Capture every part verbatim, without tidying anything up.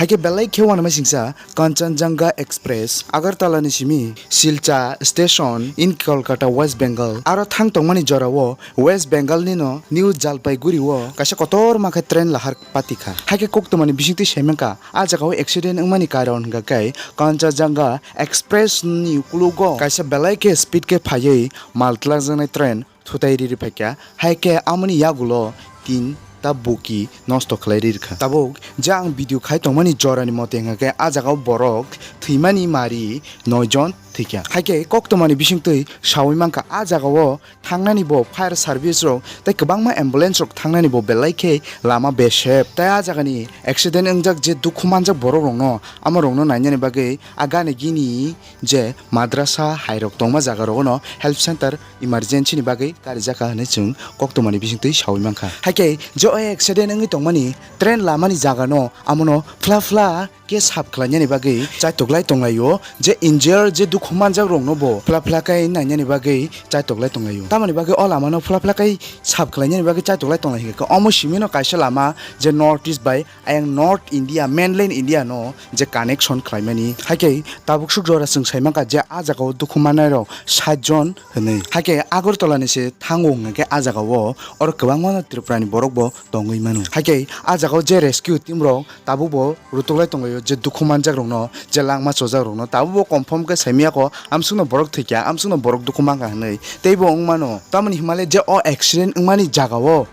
Haikhe belai khe uanama singsa Kanchanjunga Express Agartala ni simi Silchar station in Kolkata, West Bengal. Aro thang tongmani jorao West Bengal nino New Jalpaiguri o kaisa kotorma khe train lahar patikha. Haikhe koktwmani bisingtwi saimangkha, a jagao accident wngmani karon hwnkha khe Kanchanjunga Express ni uklogo kaisa belai khe speed khe phaiwi mal twlangjaknai train thutai riri phaikha, hai khe amoni yagulo tin ta buki nosto khlai rirkha. Tabuk je ang video khai tongmani jorani mote hwnkha khe a jagao borok thwimani mari noi jon thwikha. Hai khe koktwmani bisingtwi sawi mankha, a jagao thangnani bo fire service rok tei kwbangma ambulance rok thangnani bo belai khe lama besep. Tai a jagani accident wngjak je dukhu manjak borok rokno, amo rokno nainani bagwi a gani gini je madrasa hai rok tongma jaga rogono health center emergency ni bagwi karijakha hinwi chwng koktwmani bisingtwi sawi mankha. Haikhe je o accident wngwi tongmani train lamani jagano amono phla phla khe sap khlainani bagwi chaitoklai tonglaio, je injured je dukhu manjak rokno bo phla phla khe nainani bagwi chaitoklai tonglaio. Tamoni bagwi o lamano phla phla khe sap khlainani bagwi chaitoklai tonglai hwnkhe omo simino kaisa lama je North East bai ayang North India, mainland India no je connection khlaimani. Haikhe tabuk suk jora chwng saimankha je a jagao dukhu mannairok sat jon hwnwi. Haikhe Agartala ni se thango hwnkhe a jagao oro kwbangma Tripura ni borok bo tongwi mano. Haikhe a jagao je rescue team rok tabuk bo rutuklai tonglaio, je dukhu manjak rokno, je langma chojak rokno tabuk bo confirm khe saimiyako amsukno borok thwikha, amsukno borok dukhu mankha hwnwi. Teibo wngmano tamoni himale je o accident wngmani jagao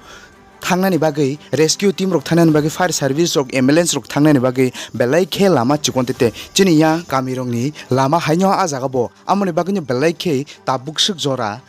thangnani bagwi, rescue team rok thangnani bagwi, fire service rok, ambulance rok thangnani bagwi belai khe lama chikon tete chini yang kami rokni lama haino a jaga bo. Amoni bagwino belai khe tabuk swk jora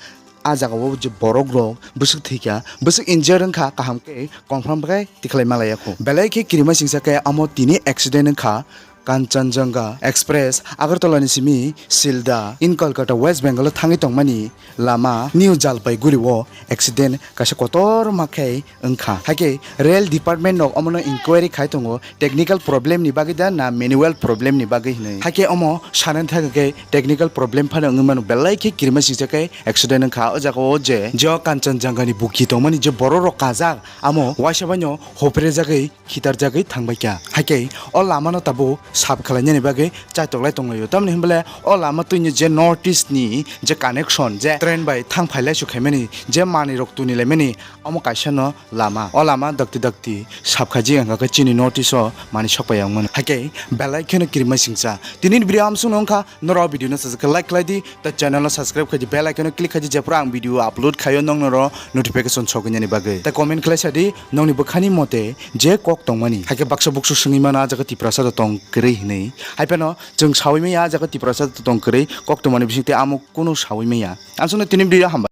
a jaga o je borok rok bwswk thwikha, bwswk injured wngkha, kaham khe confirm khe tikhlai malaiya kho. Belai khe kirima singsa khe amo tini accident wngkha. Kanchanjunga Express Agartala ni simi Silda in Kolkata, West Bengal o thangwi tongmani lama New Jalpaiguri o accident kaisa kotorma khe wngkha. Haikhe rail department rok omono inquiry khai tongo, technical problem ni bagwi da na manual problem ni bagwi hinwi. Haikhe omo sanani thangkhe technical problem phano wngwi mano, belai khe kirima singsa khe accident wngkha. O jaga o je, je o Kanchanjunga ni buki tongmani je borok rok kajak, amo waisa baino hoprejagwi khitarjagwi thangbaikha. Haikhe o lamano tabuk sap khlainani bagwi chaitoklai tonglaio. Tamoni hwnbale o lama twini je North East ni je connection, je train bai thang phailai su khaimani, je manwi rok tuni laimani, omo kaisa no lama. O lama dakti dakti sap khaji wngkha khe chini North East o manwi sokpai wngmano. Haikhe belai kheno kirima singsa. Tini ni video amsukno wngkha, norok video no sajak khe like khlai di, tei channel no subscribe khaidi, bell icon no click khaidi, jephru ang video upload khaio nokno ro notification sogwinani bagwi. Tei comment khlai sadi nokni bwkhani mote je kok tongmani. Haikhe baksa buksu swngwi mano, a jaga Tiprasa da tong kwrwi hinwi. Haiphano chwng sawi maya, a jaga Tiprasa da tong kwrwi, kok tongmani bisingtwi amo kunu sawi maya. Aswkno tini video hambai.